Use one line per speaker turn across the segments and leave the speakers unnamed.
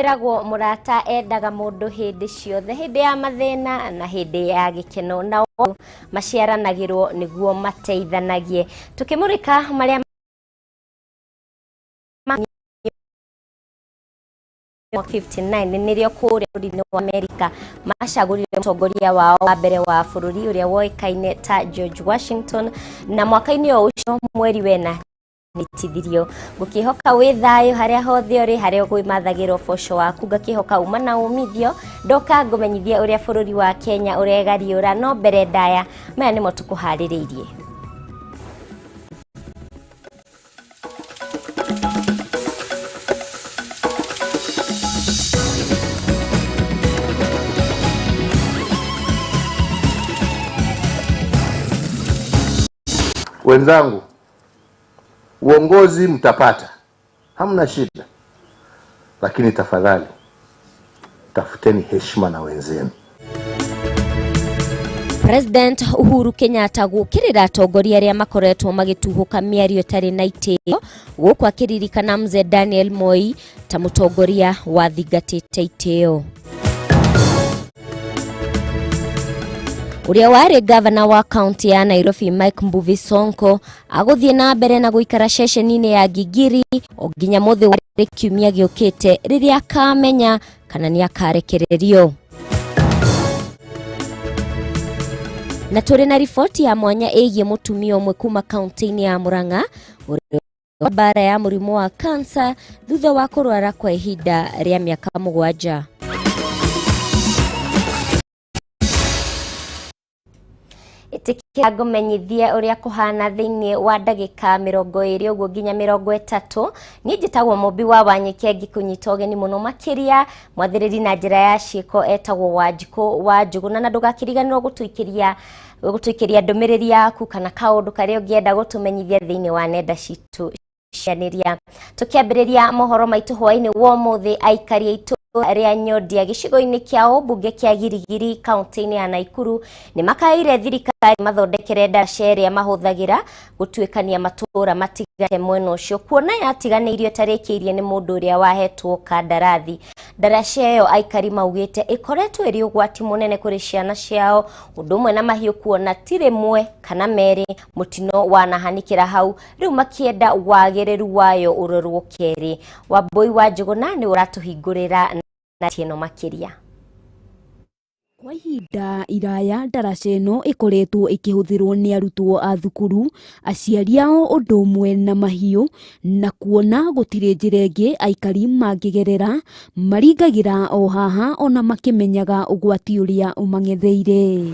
Kwĩragwo mũrata endaga mũndũ hĩndĩ ciothe, hĩndĩ ya mathĩna na hĩndĩ ya gĩkeno, nao maciaranagĩrwo nĩguo mateithanagie. Tũkĩmũrĩka marĩa 59 nĩrĩo kũrĩa bũrũri-inĩ wa Amerika macagũrire mũtongoria wao wa mbere wa bũrũri ũrĩa woĩkaine ta George Washington, na mwaka-inĩ o ũcio mweri wena nĩtithirio. Ngũkĩhoka wĩ thayũ harĩa hothe ũrĩ, harĩa ũkwĩmathagĩra ũboco waku, ngakĩhoka uma na umithio. Ndoka ngũmenyithie ũrĩa bũrũri wa Kenya ũregariũra, no mbere ndaya maya nĩmo tũkũharĩrĩirie.
Wenzangu, uongozi mtapata, hamna shida, lakini tafadhali tafuteni heshima na wenzenu.
President Uhuru Kenyatta gũkĩrĩra atongoria arĩa makoretwo magĩtuhũka mĩario ĩtarĩ na itĩo, gũkũ akĩririkana mzee Daniel Moi ta mũtongoria wathingatĩte itĩo. Ũrĩa warĩ gavana wa kaunti ya Nairobi Mike Mbuvi Sonko agũthiĩ na mbere na gũikara ceceni-inĩ ya Gigiri o nginya mũthĩ wa kiumia gĩũkĩte rĩrĩa akamenya kana nĩ akarekererio. Na tũrĩ na riboti ya mwanya ĩgiĩ mũtumia ũmwe kuma kaunti-inĩ ya Murang'a ũrĩa mbara ya mũrimũ wa kansa thutha wa kũrwara kwa ihinda rĩa mĩaka 7. Ĩtĩkĩra ngũmenyithie ũrĩa kũhana thĩinĩ wa ndagĩka 20 ũguo nginya 30. Niĩ njĩtagwo Mũmbi wa Wanyike, ngĩkũnyita ũgeni mũno makĩria. Mwathĩrĩri na njĩra ya ciĩko etagwo Wanjikũ wa Njũgũna, na ndũgakĩriganĩrwo gũtũikĩria ndũmĩrĩri yaku kana kaũndũ karĩa ũngĩenda gũtũmenyithia thĩinĩ wa nenda citũ cianĩria. Tũkĩambĩrĩria mohoro maitũ hwaĩ-inĩ wa ũmũthĩ, aikari aitũ rĩa Nyondia gĩcigo-inĩ kĩa ũmbunge kĩa Girigiri kaunti-inĩ ya Naikuru nĩ makaĩire thirikari mathondekere ndaraca ĩrĩa mahũthagĩra gũtuĩkania matũũra matiganĩte mwena ũcio, kuona yatiganĩirio ĩtarĩkĩirie nĩ mũndũ ũrĩa wahetwo kandarathi. Ndaraca ĩyo aikari maugĩte ĩkoretwo ĩrĩ ũgwati mũnene kũrĩ ciana ciao, ũndũ ũmwe na mahiũ, kuona ti rĩmwe kana merĩ mũtino wanahanĩkĩra hau, rĩu makĩenda wagĩrĩru wayo ũrorwo kerĩ. Wambui wa Njũgũna nĩ ũratũhingũrĩra na ĩno makĩria.
Kwa ihinda iraya ndaraca ĩno ĩkoretwo ĩkĩhũthĩrwo nĩ arutwo a thukuru, aciari ao ũndũ ũmwe na mahiũ, na kuona gũtirĩ njĩra ĩngĩ aikari mangĩgerera, maringagĩra o haha ona makĩmenyaga ũgwati ũrĩa ũmang'etheire.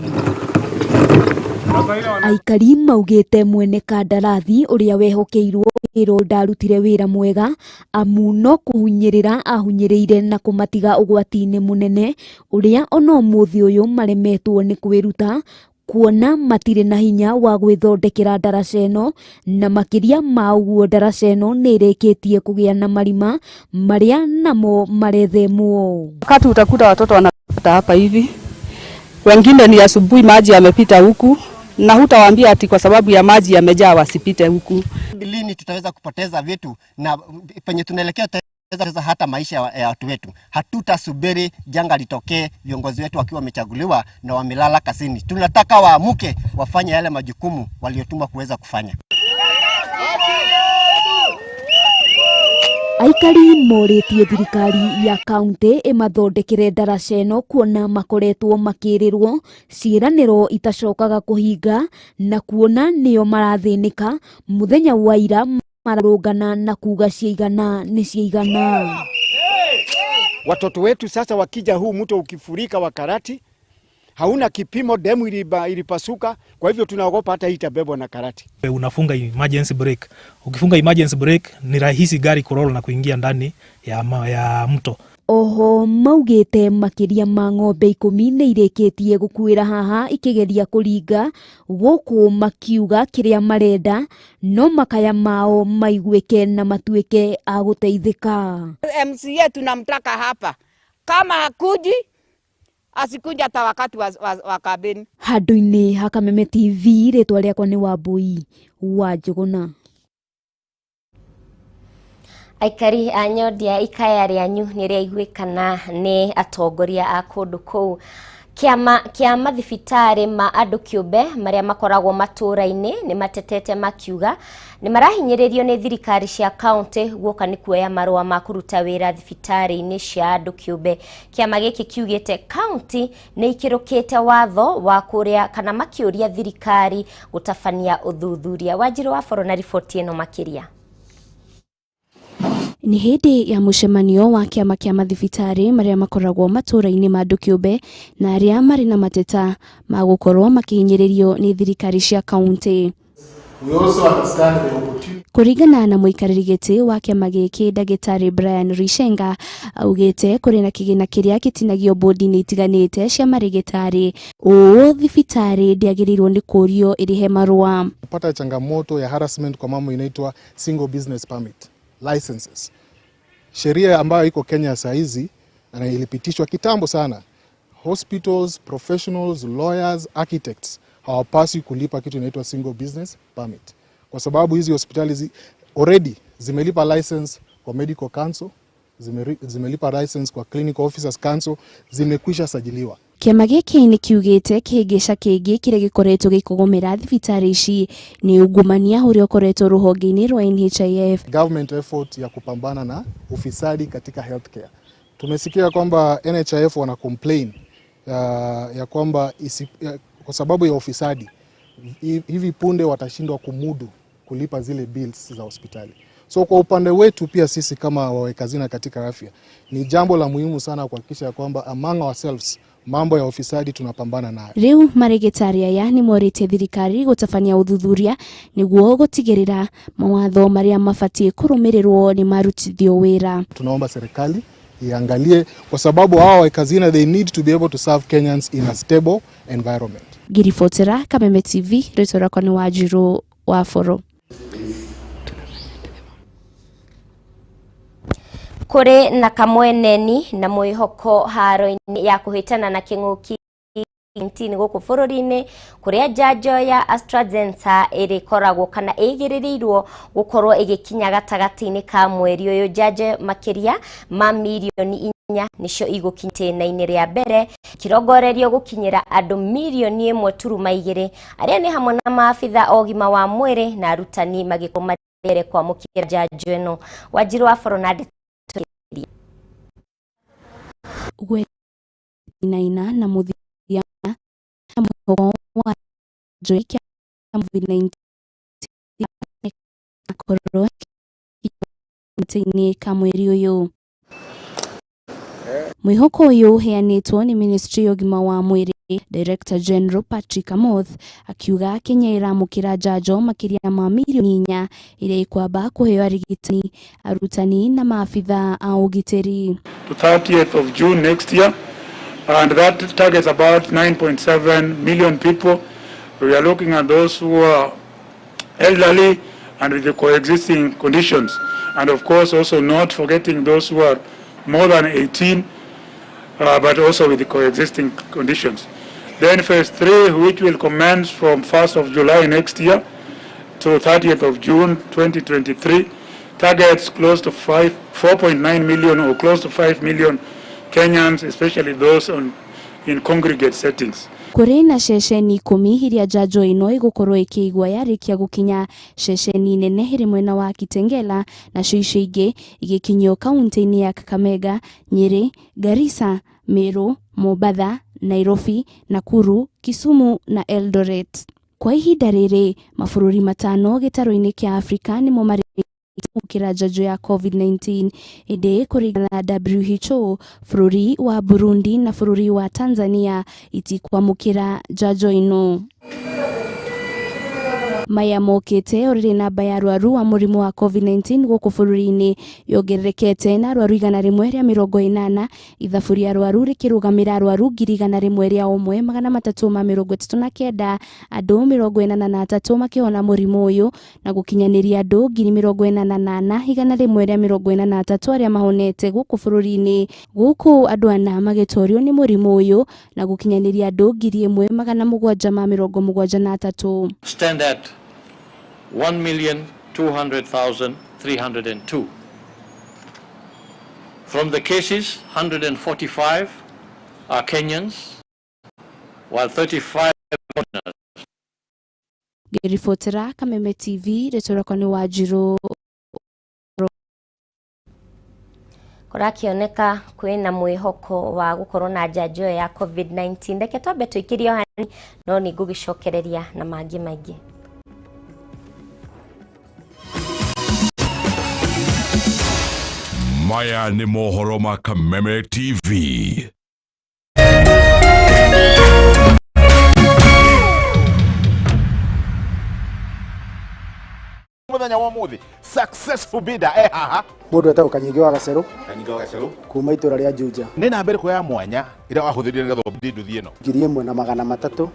Aikari maugĩte mwene kandarathi ũrĩa wehokeirwo wĩra ndarutire wĩra mwega, amu no kũhunyĩrĩra ahunyĩrĩire na kũmatiga ũgwati-inĩ mũnene ũrĩa ona ũmũthĩ ũyũ maremetwo nĩ kwĩruta, kuona matirĩ na hinya wa gwĩthondekera ndaraca ĩno, na makĩria ma ũguo ndaraca ĩno nĩ ĩrĩkĩtie kũgĩa na marima marĩa namo marethemwo.
Wakati utakuta watoto wanapita hapa hivi, wengine ni asubuhi maji yamepita huku, na hutawaambia ati kwa sababu ya maji yamejaa wasipite huku.
Lini tutaweza kupoteza vitu na penye tunaelekea tutaweza hata maisha ya watu wetu. Hatutasubiri janga litokee viongozi wetu wakiwa wamechaguliwa na wamelala kazini. Tunataka waamuke wafanye yale majukumu waliotumwa kuweza kufanya.
Aikari morĩtie thirikari ya kaunti ĩmathondekere ndaraca ĩno, kuona makoretwo makĩrĩrwo ciĩranĩro itacokaga kũhinga, na kuona nĩo marathĩnĩka mũthenya wa ira mararũngana na kuga ciaigana nĩ ciaigana.
Watoto wetu sasa wakija huu mto ukifurika wa Karati hauna kipimo, demu ilipasuka, kwa hivyo tunaogopa hata itabebwa na Karati.
Unafunga emergency brake. Ukifunga emergency brake ni rahisi gari kuroll na kuingia ndani ya mto.
Oho maugĩte makĩria ma ng'ombe 10 nĩ irĩkĩtie gũkuĩra haha ikĩgeria kũringa, gũkũ makiuga kĩrĩa marenda no makaya mao maiguĩke na matuĩke a gũteithĩka.
MCA tunamtaka hapa, kama hakuji asikuja hata wakati wa kampeni.
Handũ-inĩ ha Kameme TV, rĩtwa rĩakwa nĩ Wambui wa Njũgũna.
Aikari a Nyondia, ikaya rĩanyu nĩ rĩaiguĩkana nĩ atongoria a kũndũ kũu. Kĩama kĩa mathibitarĩ ma andũ kĩũmbe marĩa makoragwo matũũra-inĩ nĩ matetete makiuga nĩ marahinyĩrĩrio nĩ thirikari cia kaunti guoka nĩ kuoya marũa ma kũruta wĩra thibitarĩ-inĩ cia andũ kĩũmbe. Kĩama gĩkĩ kiugĩte kaunti nĩ ikĩrũkĩte watho wa kũrĩa kana makĩũria thirikari gũtabania ũthuthuria. Wanjirũ wa Boro na riboti ĩno makĩria.
Nĩ hĩndĩ ya mũcemanio wa kĩama kĩa mathibitarĩ marĩa makoragwo matũũra-inĩ ma andũ kĩũmbe na arĩa marĩ na mateta ma gũkorwo makĩhinyĩrĩrio nĩ thirikari cia kaunti.
We also understand the opportunity.
Kũringana na mũikarĩri gĩtĩ wa kĩama gĩkĩ ndagĩtarĩ Brian Rishenga augĩte kũrĩ na kĩgĩna kĩrĩa gĩtinagio bodi-inĩ itiganĩte cia marĩgĩtarĩ ũũ thibitarĩ ndĩagĩrĩirwo nĩ kũrio ĩrĩhe marũa.
Kupata changamoto ya harassment kwa mambo inaitwa single business permit licenses. Sheria ambayo iko Kenya saa hizi na ilipitishwa kitambo sana, hospitals, professionals, lawyers, architects hawapaswi kulipa kitu inaitwa single business permit, kwa sababu hizi hospitali already zimelipa license kwa Medical Council, zimelipa license kwa Clinical Officers Council, zimekwisha sajiliwa.
Kĩama gĩkĩ nĩ kiugĩte kĩhĩngĩca kĩngĩ kĩrĩa gĩkoretwo gĩkĩgũmĩra thibitarĩ ici nĩ ungumania ũrĩa ũkoretwo rũhonge-inĩ rwa NHIF.
Government effort ya kupambana na ufisadi katika healthcare. Tumesikia kwamba NHIF wana complain ya kwamba kwa sababu ya ufisadi hivi punde watashindwa kumudu kulipa zile bills za hospitali. So kwa upande wetu pia sisi kama waweka hazina katika afya ni jambo la muhimu sana kuhakikisha kwamba among ourselves mambo ya ufisadi tunapambana nayo.
Rĩu marĩgĩtarĩ aya nĩ morĩtie thirikari gũtabania ũthuthuria nĩguo gũtigĩrĩra mawatho marĩa mabatiĩ kũrũmĩrĩrwo nĩ marutithio wĩra.
Tunaomba serikali iangalie kwa sababu hawa waweka hazina they need to be able to serve Kenyans in a stable environment.
Ngĩribotera Kameme TV, rĩtwa rĩakwa nĩ Wanjirũ wa Boro.
Kũrĩ na kamweneni na mwĩhoko haro-inĩ ya kũhĩtana na kĩng'ũki 19 gũkũ bũrũri-inĩ kũrĩa njanjo ya AstraZeneca ĩrĩkoragwo kana ĩgĩrĩrĩirwo gũkorwo ĩgĩkinya gatagatĩ-inĩ ka mweri ũyũ. Njanjo makĩria ma mirioni 4 nĩcio igũkinya itĩna-inĩ rĩa mbere kĩrongorerio gũkinyĩra andũ mirioni 1.2 arĩa nĩ hamwe na maabitha a ũgima wa mwĩrĩ na arutani magĩkorwo marĩ kwamũkĩra njanjo ĩno. Wanjirũ wa Boro na ndeto
Inaina na mũthia na mwĩhoko wa njanjo ya COVID-19 korwo gatagatĩ-inĩ ka mweri ũyũ. Mwĩhoko ũyũ ũheanĩtwo nĩ Ministry ya ũgima wa mwĩrĩ Director General Patrick Amoth akiuga Kenya ĩramũkĩra njanjo makĩria ma mirioni 4 iria ikwamba kũheo arigitani, arutani na maabitha a ũgitĩri.
To 30th of June next year, and that targets about 9.7 million people. We are looking at those who are elderly and with the coexisting conditions, and of course also not forgetting those who are more than 18, but also with the coexisting conditions. Then phase 3, which will commence from 1st of July next year to 30th of June 2023, targets close to 4.9 million or close to 5 million Kenyans, especially those in congregate settings.
Kũrĩ na ceceni 10 iria njanjo ĩno ĩgũkorwo ĩkĩigwo yarĩkia gũkinya ceceni nene ĩrĩ mwena wa Kitengela nacio icio ingĩ igĩkinyio kaunti-inĩ ya Kakamega, Nyeri, Garissa, Meru, Mombatha, Nairobi, Nakuru, Kisumu na Eldoret. Kwa ihinda rĩrĩ mabũrũri 5 gĩtarũ-inĩ kĩa Afrika nĩmo marĩ kwamũkĩra njanjo ya COVID-19 ĩndĩ kũringana na WHO bũrũri wa Burundi na bũrũri wa Tanzania itikwamũkĩra njanjo ĩno. Maya mokĩte o rĩrĩ namba ya arwaru a mũrimũ wa COVID-19 gũkũ bũrũri-inĩ yongererekete na arwaru 180, ithabu rĩa arwaru rĩkĩrũgamĩra arwaru 101,339, andũ 83 makĩhona mũrimũ ũyũ na gũkinyanĩria andũ 84,143 arĩa mahonete gũkũ bũrũri-inĩ, gũkũ andũ 4 magĩtorio nĩ mũrimũ ũyũ na gũkinyanĩria andũ 1,773.
Stand at 1,200,302. From the cases, 145 are Kenyans, while 35 foreigners.
Ngĩribotera Kameme TV, rĩtwa rĩakwa nĩ Wanjirũ.
Kũrakĩoneka kwĩna mwĩhoko wa gũkorwo na njanjo ĩyo ya COVID-19. Reke twambe tũikĩrio hani, no nĩ ngũgĩcokereria na mangĩ maingĩ.
Maya nĩ mohoro ma Kameme TV.
Muthenya wa muthi successful bidder e haha.
Mũndũ etagwo Kanyingi wa Gacerũ.
Kanyingi wa Gacerũ.
Kuma itũra rĩa Juja.
Nĩ namba ĩrĩkũ ya mwanya ĩrĩa wahũthĩrire nĩgetha ũbidi nduthi ĩno?
1334.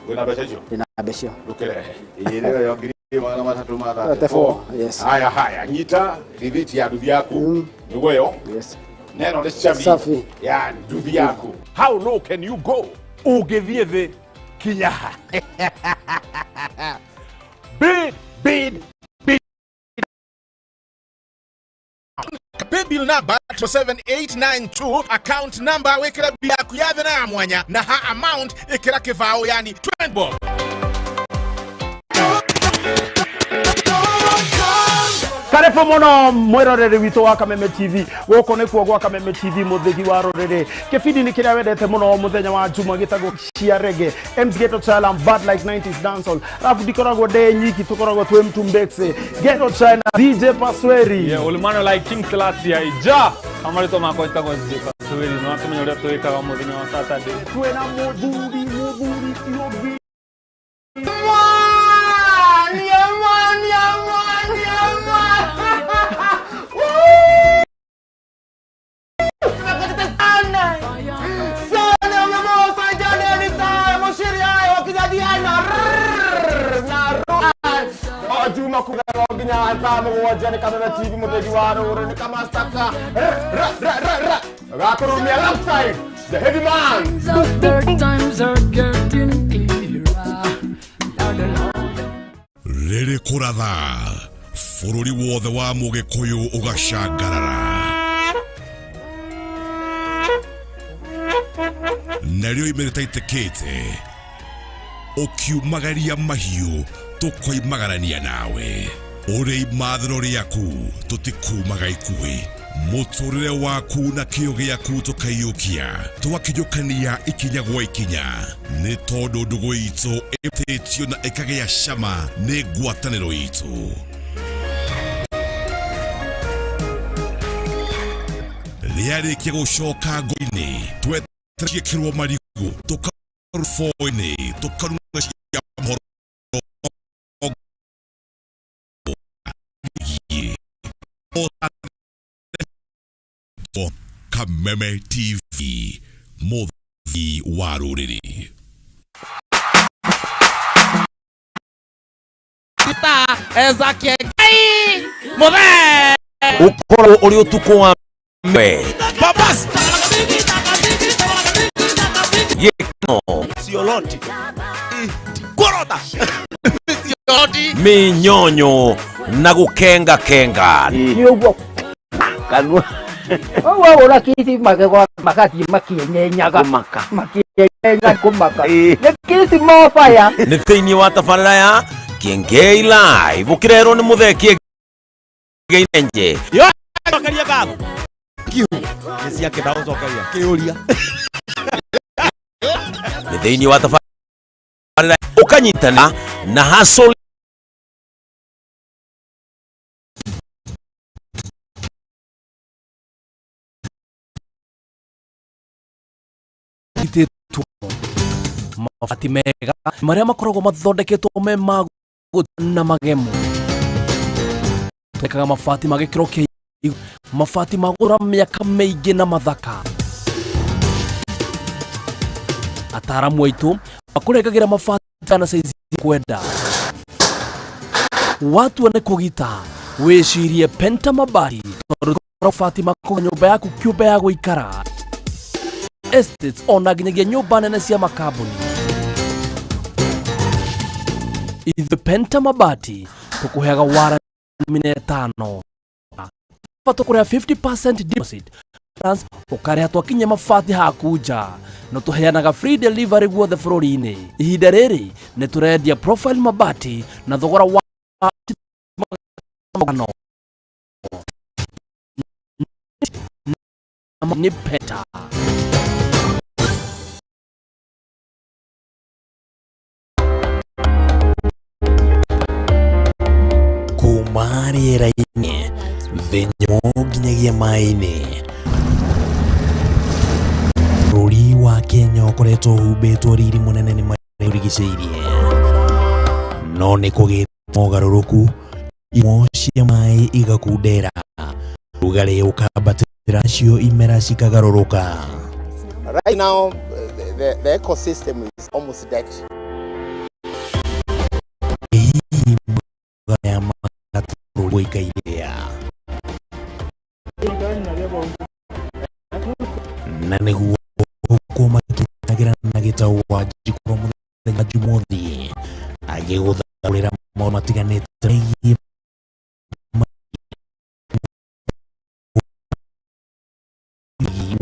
Wĩna mbeca icio?
Ndĩna mbeca icio.
Ndũkĩrehe. Ĩĩ nĩyo 1334.
34, yes.
Haya haya, nyita rithiti ya nduthi yaku. Nĩguo ĩyo.
Yes.
Neno nĩ cabi
Safi.
ya nduthi yaku. How low can you go? Ũngĩthiĩ thĩ kinya ha? Bid, bid, bid.
Paybill number 7892, account number wikira bi yaku ya thina ya mwanya na ha amount ikira kibao yani 20 bob.
Karibu muno mwiroreri witũ wa Kameme TV. Gũkũ nĩkuo gwa Kameme TV, mũthĩgi wa rũrĩrĩ. Kĩbindi nĩ kĩrĩa wendete mũno mũthenya wa Juma, gĩtagwo cia rege MC Ghetto Child, bad like 90s dancehall. Alafu ndikoragwo ndĩ nyiki, tũkoragwo twĩ Mtumbekse Ghetto China, DJ Pasweri.
Yeah, ulimano like King Selassie aija. Amarĩtwa makwa njĩtagwo DJ Pasweri, no akĩmenya ũrĩa twĩkaga mũthenya wa Saturday.
Twĩna mũthuri mũthuri ti ũngĩ.
Juma kuga nginya thaa mũgwanja nĩ Kameme TV, mũthĩgi wa rũrĩ nĩ kamastaka gakũrumia alongside the heavy man.
Rĩrĩ kũratha bũrũri wothe wa mũgĩkũyũ ũgacangarara narĩo ime rĩtaitĩkĩte ũkiumagaria mahiũ tũkoimagarania nawe ũrĩ imathĩro rĩaku tũtikumaga ikuhĩ mũtũrĩre waku na kĩo gĩaku tũkaiyũkia tũgakinyũkania ikinya gwa ikinya nĩ tondũ ndũgũ itũ ĩtĩtio na ĩkagĩa cama nĩ ngwatanĩro itũ. Rĩarĩkia gũcoka ngo-inĩ tweteciĩkĩrwo marigũ tũkarufo-inĩ tũkaruga cia mohoro Kameme TV, mũthii wa rũrĩrĩ.
Ũkoragwo ũrĩ ũtukũ wa we
Babas
gĩkeno
Sioloti Korota Sioloti
mĩnyonyo na gũkenga kenga.
Nĩ ũguo
kanua
ũguo ũra kiti magego magathiĩ makĩenyenyaga makĩenyenyaga kũmaka nĩ kiti mobaya.
Nĩ thĩinĩ wa tabarĩra ya Kĩengei Live ũkĩrerwo nĩ mũthee Kĩengei Nenje.
Cokeria ngatho Kiu nĩ ciake ndagũcokeria kĩũria.
Nĩ thĩinĩ wa tabarĩra ũkanyitana na Hustle
Itĩtwo mabati mega marĩa makoragwo mathondeketwo me ma na magemo twekaga mabati ma gĩkĩro kĩa igũrũ, mabati ma gũra mĩaka mĩingĩ na mathaka. Ataramu aitũ makũrengagĩra mabati na saizi kwenda watua nĩ kũgita wĩcirie Penta Mabati tondũ mabati makũga nyũmba yaku kĩũmbe ya gũikara estates ona nginyagia nyũmba nene cia makambuni. Ithuĩ Penta Mabati tũkũheaga wara 15. Tũkũrĩha 50% deposit Balance ũkarĩha twakinya mabati haku nja. No tũheanaga free delivery guothe bũrũri-inĩ. Ihinda rĩrĩ nĩ tũrendia profile mabati na thogora wa no nĩ peta.
Kuma rĩera-inĩ, thĩ nyũmũ nginyagia maĩ-inĩ. Bũrũri wa Kenya ũkoretwo ũhumbĩtwo riri mũnene nĩ marĩa ũrigicĩirie. No nĩ kũgĩte mogarũrũku, imwe cia maĩ igakundera, rugarĩ ũkambatĩra nacio imera cikagarũrũka.
Right now, the ecosystem is almost dead.
Hihi maya bũrũri ũikaire na nĩguo gũkorwo makĩnagĩra na gĩtaũ wa njikoro mũthenya wa Jumamothi agĩgũthaũrĩra maũndũ matiganĩte megiĩ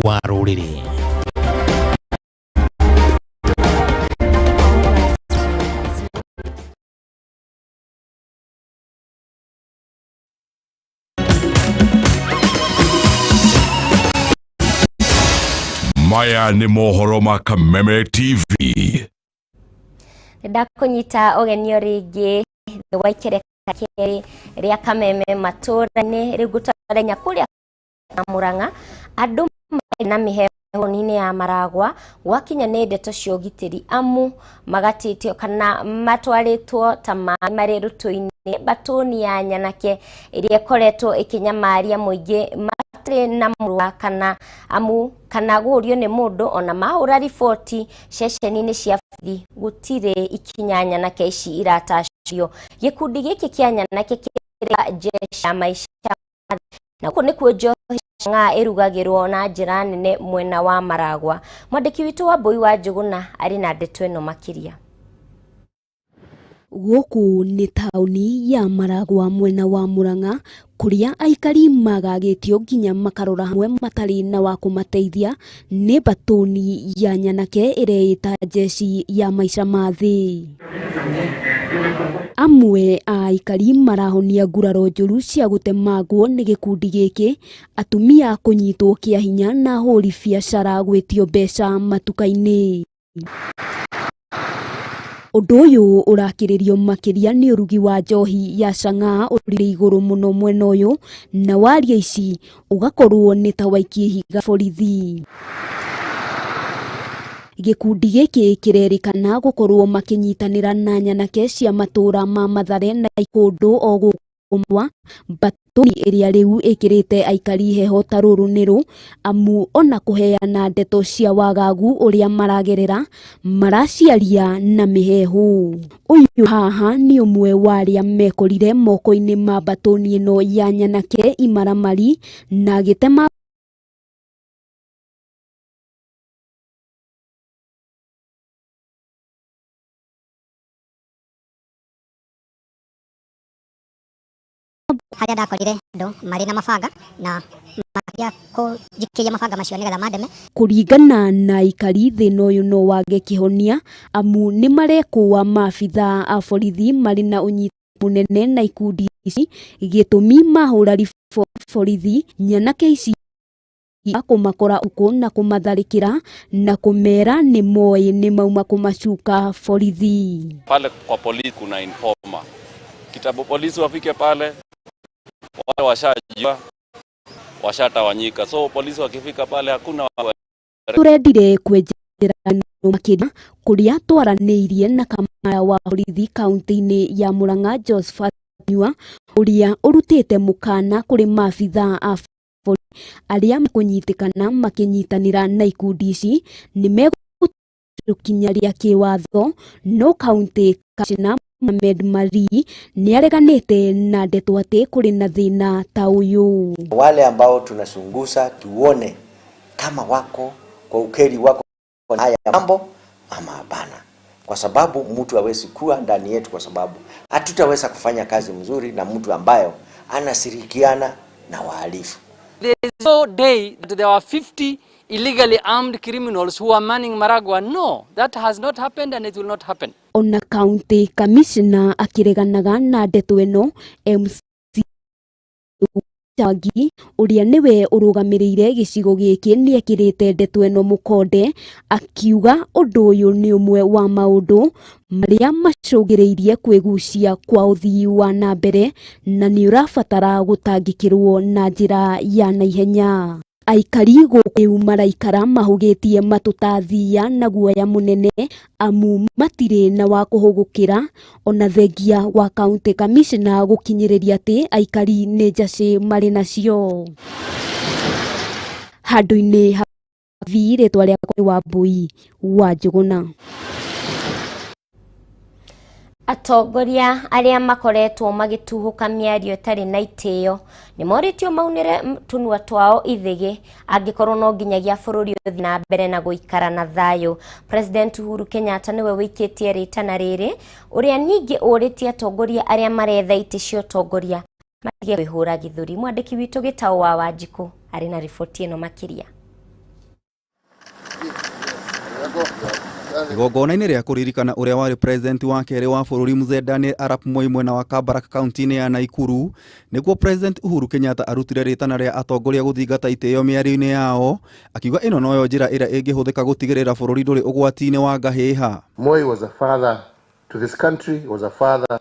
wa rũrĩrĩ.
Maya nĩ mohoro ma Kameme TV.
Ndakũnyita ũgeni o rĩngĩ wa ikereka kerĩ rĩa Kameme matũra-inĩ. Rĩu ngũtwara nginya kũrĩa Murang'a, andũ marĩ na mĩheho-inĩ ya Maragwa gwakinya nĩ ndeto cia ũgitĩri, amu magatĩtio kana matwarĩtwo ta maĩ marĩ rũtũ-inĩ mbatũni ya nyanake ĩrĩa ĩkoretwo ĩkĩnyamaria mũingĩ matarĩ na mũrũa kana amu kana gũũrio nĩ mũndũ. Ona mahũra riboti ceceni-inĩ cia borithi gũtirĩ ikinya nyanake ici iratacio. Gĩkundi gĩkĩ kĩa nyanake kĩrĩa jeshi ya maisha na gũkũ nĩkuo njohi ng'a ĩrugagĩrwo na njĩra nene mwena wa Maragwa. Mwandĩki witũ wa Mbũi wa Njũgũna arĩ na ndeto ĩno makĩria.
Gũkũ nĩ taũni ya Maragwa mwena wa Murang'a, kũrĩa aikari magagĩtio nginya makarora hamwe matarĩ na wa kũmateithia nĩ mbatũni ya nyanake ĩreĩta jeshi ya maica ma thĩ. Amwe a aikari marahonia nguraro njũru cia gũtemangwo nĩ gĩkundi gĩkĩ, atumia kũnyitwo kĩa hinya na ahũri biacara gwĩtio mbeca matuka-inĩ. Ũndũ ũyũ ũrakĩrĩrio makĩria nĩ ũrugi wa njohi ya chang'aa ũrĩ igũrũ mũno mwena ũyũ, na waria ici ũgakorwo nĩ ta waikia ihiga borithi. Gĩkundi gĩkĩ kĩrerĩkana gũkorwo makĩnyitanĩra na nyanake cia matũra ma Mathare na Ikũndũ o gũkũ mbatũni ĩrĩa rĩu ĩkĩrĩte aikari heho ta rũrũ nĩrũ, amu ona kũheana ndeto cia wagagu ũrĩa maragerera maraciaria na mĩhehu. Ũyũ haha nĩ ũmwe wa arĩa mekorire moko-inĩ ma mbatũni ĩno ya nyanake imaramari na agĩtema
Harĩa ndakorire andũ marĩ na mabanga na makĩambia kũnjikĩria mabanga macio nĩgetha mandeme.
Kũringana na aikari, thĩna ũyũ no wage kĩhonia amu nĩ marekũa maabithaa a borithi marĩ na ũnyiti mũnene na ikundi ici, gĩtũmi mahũra riboti borithi nyanake ici kũmakora ũtukũ na kũmatharĩkĩra na kũmera nĩ moĩ nĩ mauma kũmacuka borithi.
Pale kwa polisi kuna informer. Kitabu polisi wafike pale, wale washajua, washatawanyika. So polisi wakifika pale hakuna
Tũrendire kwenjera makĩria kũrĩa twaranĩirie na kamanda wa borithi kaunti-inĩ ya Murang'a Josephat Nyua, ũrĩa ũrutĩte mũkana kũrĩ maabithaa a borithi arĩa mekũnyitĩkana makĩnyitanĩra na ikundi ici nĩ megũkinya rĩa kĩwatho. No kaunti kamishna Mohamed Mari nĩ areganĩte na ndeto atĩ kũrĩ na thĩna ta ũyũ.
Wale ambao tunachunguza tuone kama wako kwa ukweli wako haya mambo ama hapana, kwa sababu mtu hawezi kuwa ndani yetu, kwa sababu hatutaweza kufanya kazi mzuri na mtu ambayo anashirikiana na wahalifu.
There is no day that there were 50 illegally armed criminals who are manning Maragua. No, that has not happened and it will not happen.
Ona county commissioner akĩreganaga na ndeto ĩno, MC Mwangi ũrĩa nĩwe ũrũgamĩrĩire gĩcigo gĩkĩ nĩekĩrĩte ndeto ĩno mũkonde akiuga ũndũ ũyũ nĩ ũmwe wa maũndũ marĩa macũngĩrĩirie kwĩgucia kwa ũthii wa na mbere na nĩ ũrabatara gũtangĩkĩrwo na njĩra ya naihenya. Aikari gũkũ rĩu maraikara mahũgĩtie matũ ta thiia na guoya mũnene amu matirĩ na wa kũhũgũkĩra ona thengia wa county commissioner gũkinyĩrĩria atĩ aikari nĩ njacĩ marĩ nacio. Handũ-inĩ ha vi rĩtwa rĩakwa nĩ Wambui wa Njũgũna.
Atongoria arĩa makoretwo magĩtuhũka mĩario ĩtarĩ na itĩo nĩ morĩtio maunĩre tũnua twao ithĩgĩ angĩkorwo no nginyagia bũrũri ũthiĩ na mbere na gũikara na thayũ. President Uhuru Kenyatta nĩwe wĩikĩtie rĩtana rĩrĩ ũrĩa ningĩ ũrĩtie atongoria arĩa maretha itĩ cia ũtongoria matige kwĩhũra gĩthũri. Mwandĩki witũ Gĩtaũ wa Wanjikũ arĩ na riboti ĩno makĩria.
Igongona-inĩ rĩa kũririkana ũrĩa warĩ president wa kerĩ wa bũrũri Mzee Daniel Arap Moi mwena wa Kabarak kaunti-inĩ ya Nakuru nĩguo President Uhuru Kenyatta arutire rĩtana rĩa atongoria gũthingata itĩo mĩario-inĩ yao akiuga ĩno noyo njĩra ĩrĩa ĩngĩhũthĩka gũtigĩrĩra bũrũri ndũrĩ ũgwati-inĩ wa ngahĩha.
Moi was a father to this country, was a father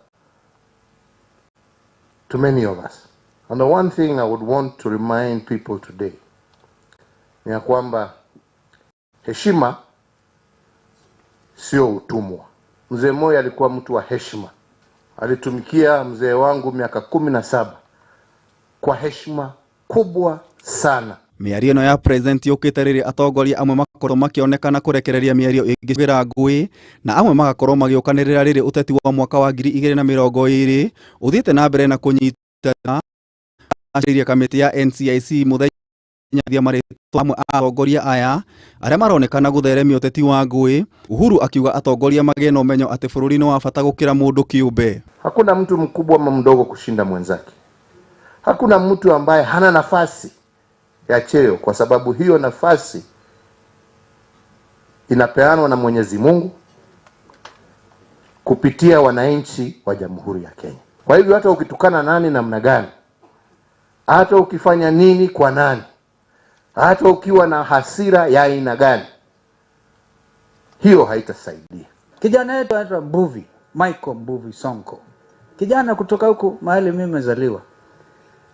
to many of us. And the one thing I would want to remind people today ni ya kwamba heshima sio utumwa. Mzee Moi alikuwa mtu wa heshima. Alitumikia mzee wangu miaka 17 kwa heshima kubwa sana.
Mĩario ĩno ya president yũkĩte rĩrĩa atongoria amwe makorwo makĩonekana kũrekereria mĩario ĩngĩcũgĩra ngũĩ na amwe magakorwo magĩũkanĩrĩra rĩrĩ ũteti wa mwaka wa 2020 ũthiĩte na mbere na kũnyitana aciria kamĩtĩ ya NCIC mũthenya marĩtwa amwe a atongoria aya arĩa maronekana gũtheremia ũteti wa ngũĩ. Uhuru akiuga atongoria magĩe na ũmenyo atĩ bũrũri nĩ wa bata gũkĩra mũndũ kĩũmbe.
Hakuna mtu mkubwa ama mdogo kushinda mwenzake. Hakuna mtu ambaye hana nafasi ya cheo, kwa sababu hiyo nafasi inapeanwa na Mwenyezi Mungu kupitia wananchi wa Jamhuri ya Kenya. Kwa hivyo hata ukitukana nani namna gani, hata ukifanya nini kwa nani, hata ukiwa na hasira ya aina gani, hiyo haitasaidia.
Kijana yetu anaitwa Mbuvi, Michael Mbuvi Sonko, kijana kutoka huku mahali mimi nimezaliwa,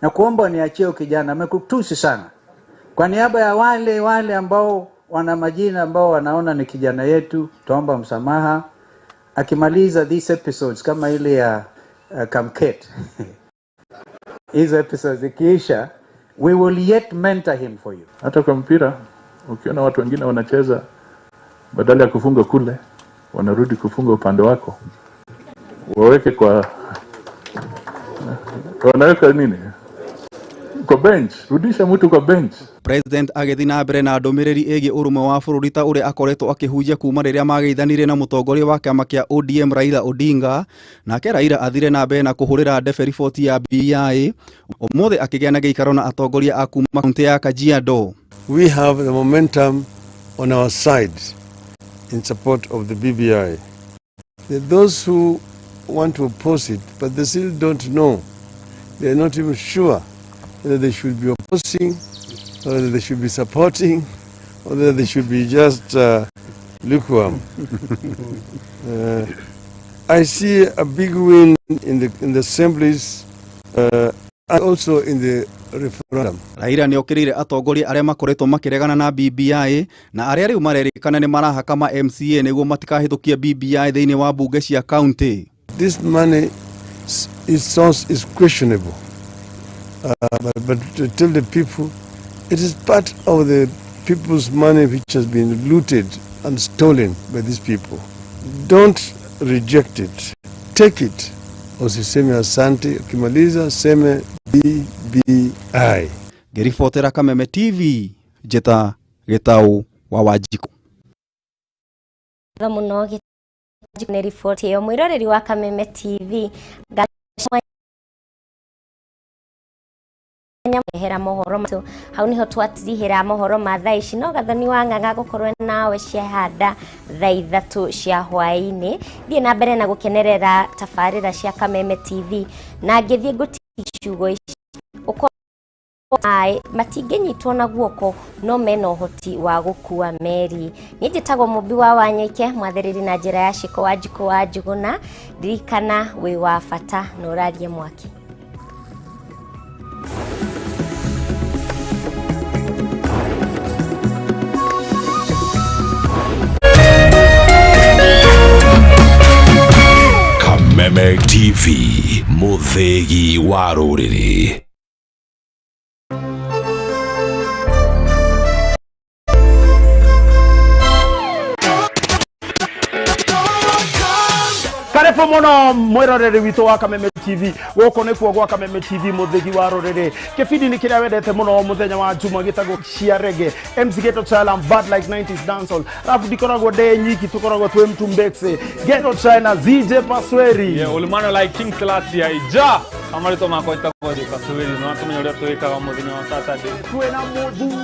na kuomba niachie kijana, amekutusi sana. Kwa niaba ya wale ambao wana majina ambao wanaona ni kijana yetu, tuomba msamaha. Akimaliza these episodes kama ile ya Kamket hizo episodes ikiisha, we will yet mentor him for you.
Hata kwa mpira ukiona watu wengine wanacheza, badala ya kufunga kule wanarudi kufunga upande wako, waweke kwa wanaweka nini kwa bench, rudisha mtu kwa bench.
President agĩthiĩ na mbere na ndũmĩrĩri ĩgiĩ ũrũmwe wa bũrũri ta ũrĩa akoretwo akĩhunjia kuma rĩrĩa mageithanirie na mũtongoria wa kĩama kĩa ODM Raila Odinga. Nake Raila athire na mbere na kũhũrĩra ndebe riboti ya BBI ũmũthĩ akĩgĩa na gĩikaro na atongoria a kuma kaunti ya Kajiado.
We have the momentum on our side in support of the BBI. Those who want to oppose it, but they still don't know, they are not even sure whether they should be opposing, or whether they should be supporting, or whether they should be just lukewarm. I see a big win in the assemblies and also in the referendum.
Raila nĩ okĩrĩire atongoria arĩa makoretwo makĩregana na BBI na arĩa rĩu marerĩkana nĩ marahaka ma MCA nĩguo matikahĩtũkie BBI thĩinĩ wa mbunge cia county.
This money its source is questionable. But to tell the people, it is part of the people's money which has been looted and stolen by these people. Don't reject it. Take it. Usiseme asante, ukimaliza seme BBI.
Ngĩribotera Kameme TV, njĩta Gĩtaũ wa Wanjikũ.
Mũno nĩ riboti ĩyo mwĩroreri wa Kameme TV. Nyamehera mohoro matu hau niho twatirihira mohoro ma thaa ici no Gathoni wa Ng'ang'a gũkorwo nawe ciahanda thaa 3 cia hwaĩ-inĩ. Thiĩ na mbere na gũkenerera tabarĩra cia Kameme TV na ngĩthiĩ ngũtigie ciugo ici ũkorwo maĩ matingĩnyitwo na guoko no mena ũhoti wa gũkua meri. Niĩ njĩtagwo Mũmbi wa Wanyoike, mwathĩrĩri na njĩra ya Ciko wa Njikũ wa Njuguna. Ririkana wĩ wa bata na ũrarie mwaki.
Kameme TV, mũthĩgi wa rũrĩrĩ.
Karibu muno mwiroreri witũ wa Kameme TV. Gũkũ nĩkuo gwa Kameme TV, mũthĩgi wa rũrĩrĩ. Kĩbindi nĩ kĩrĩa wendete mũno mũthenya wa Juma gĩtagwo cia rege. MC Ghetto Child, bad like 90s dancehall. Alafu ndikoragwo ndĩ nyiki, tũkoragwo twĩ Mtumbekse Ghetto China, ZJ Pasweri.
Yeah, ulimano like King Selassie aija amarito makwa itagwo Pasweri no atumenya uria twikaga muthenya wa Saturday.
Twĩna mũthuri